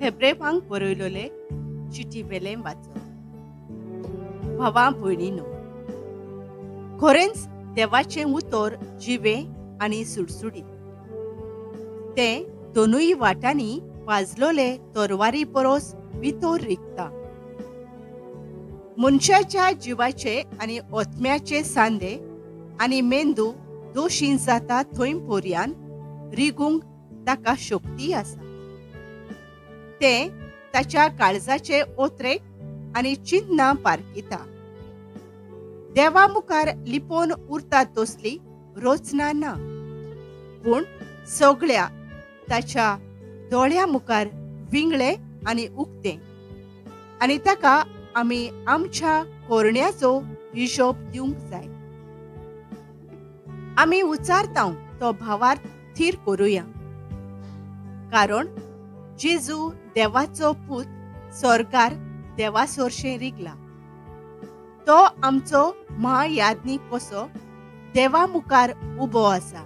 हेब्रेवांक बरयलोले चिटी वेलें वाचप. भावा भयणीनो, खरेंच देवाचें उतर जिवें आनी सुडसुडीत. तें दोनूय वाटांनी वाजलोले तरवारी परस भितर रिगता. मनशाच्या जिवाचे आनी आत्म्याचे सांदे आनी मेंदू दोशी जाता थंय पर्यान रिगूंक ताका शक्ती आसा. तें ताच्या काळजाचे ओत्रेक आनी चिन्नां पारखिता. देवा मुखार लिपोवन उरता तसली रचना ना, पूण सगळ्या ताच्या दोळ्या मुखार विंगळे आनी उक्तें, आनी ताका आमी आमच्या कोरण्याचो हिशोब दिवंक जाय. आमी उचारता तो भावार्थ थीर करुया, कारण जेजू देवाचो पूत स्वर्गार देवा सोरशें रिगला. तो आमचो महायाज्ञीक कसो देवा मुखार उबो आसा.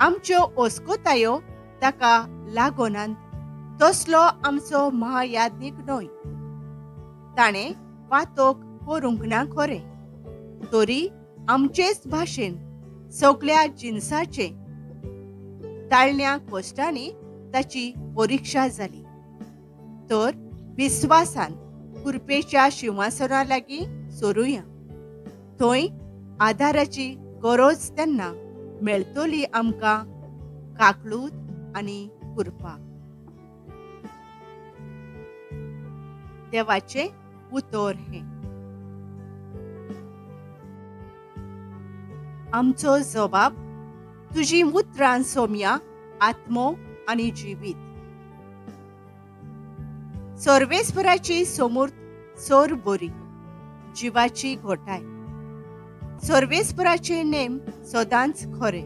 आमच्यो ओस्कोतायो ताका लागोनात तसलो आमचो महायाज्ञीक न्हय. ताणें पातोक करूंक ना खरें, तरी आमचेच भाशेन सगळ्या जिनसाचे ताळण्या कश्टांनी ताची परिक्षा जाली. तर विस्वासान कृपेच्या शिंवासना लागीं सोरुया, थंय आधाराची गरज तेन्ना मेळटली आमकां काकळूत आनी कृपा. देवाचें उतर हें. आमचो जबाब तुजी उतरां सोम्या आत्मो आनी जिवीत. सर्वेस्पराची समूर्त सोर बरी जिवाची घोटाय. सर्वेस्पराचे नेम सदांच खरे,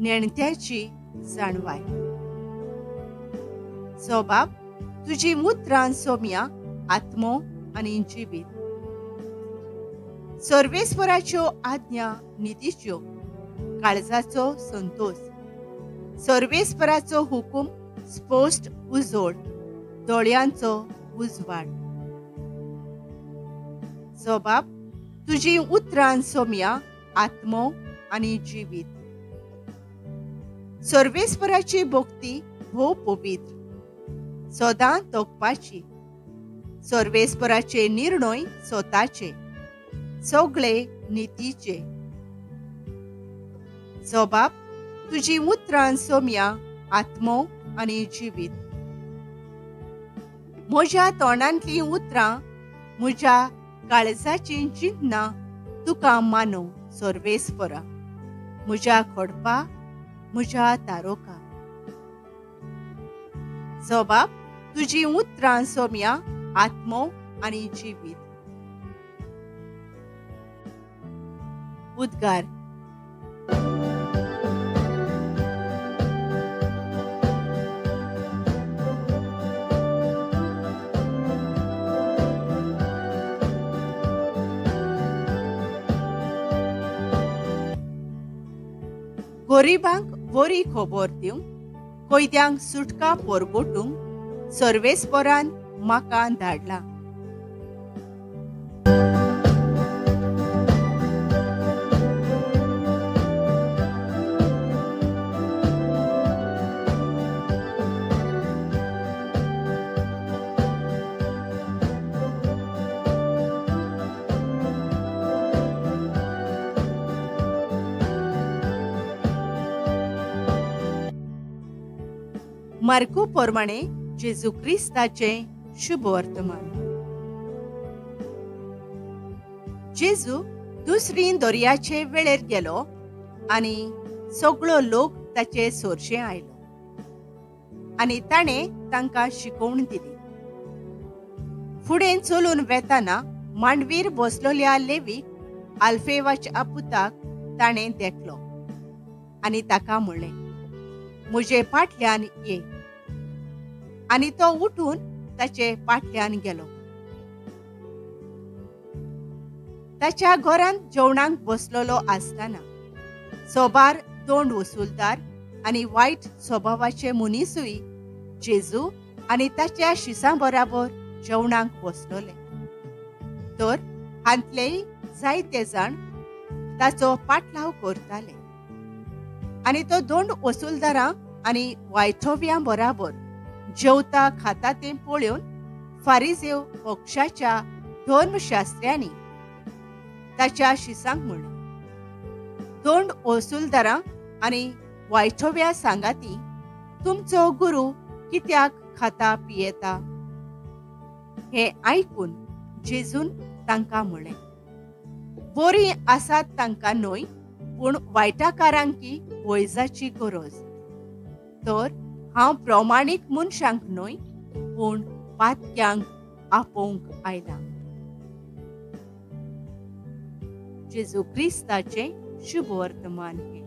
नेणत्याची जाणवाय. सोबाब तुजी उतरां सोम्या आत्मो आनी जिवीत. सर्वेस्पराच्यो आज्ञा नितीच्यो, काळजाचो संतोष. सर्वेस्पराचो हुकूम स्पश्ट उजोड, दोळ्यांचो उजवाड. सोबाब तुजी उतरां सोम्या आत्मो आनी जिवीत. सर्वेस्पराची भक्ती भोव पवित्र, सदां तोखपाची. सर्वेस्पराचे निर्णय स्वताचे, सगळे नितीचे. सोबाब तुजी उतरां सोम्या आत्मो आनी जिवीत. म्हज्या तोंडांतलीं उतरां म्हज्या काळजाचीं चिंतनां तुका मानो सर्वेस्परा, म्हज्या खडपा, म्हज्या तारोका. सोबाब तुजी उतरां सोम्या आत्मो आनी जिवीत. उद्गार. गरिबांक बरी खबर दिवंक, कैद्यांक सुटका परगटूंक सर्वेस्परान म्हाका धाडला. मार्कू प्रमाणे जेजू क्रिस्ताचें शुभ वर्तमान. जेजू दुसरी दर्याचे वेळेर गेलो आनी सगळो लोक ताचे सोरशे आयलो आनी ताणें तांकां शिकोवण दिली. फुडें चलून वेताना मांडवीर बसलोल्या लेवीक आल्फेवाच्या पुताक ताणें देखलो आनी ताका म्हणलें, म्हजे फाटल्यान ये. आनी तो उठून ताचे फाटल्यान गेलो. ताच्या घरांत जेवणाक बसलेलो आसतना सोबार तोंड वसुलदार आनी वायट स्वभावाचे मनीसूय जेजू आनी ताच्या शिसां बराबर जेवणाक बसलोले। तर हांतलेय जायते जाण ताचो पाटलाव करताले आनी तो दोंड वसुलदारां आनी वायठोव्यां बराबर जेवता खाता तें पळोवन फारिजेव पक्षाच्या धर्मशास्त्र्यांनी ताच्या शिसांक म्हणलें, दोंड वसुलदारां आनी वायठोव्या सांगाती तुमचो गुरू कित्याक खाता पियेता? हें आयकून जेजून तांकां म्हणलें, बरीं आसात तांकां न्हय, पूण वायटाकारांकी वैजाची गरज। तर हांव प्रमाणीक मनशांक न्हय, पूण पातक्यांक आपोवंक आयलां। जेजू क्रिस्ताचें शुभ वर्तमान हें।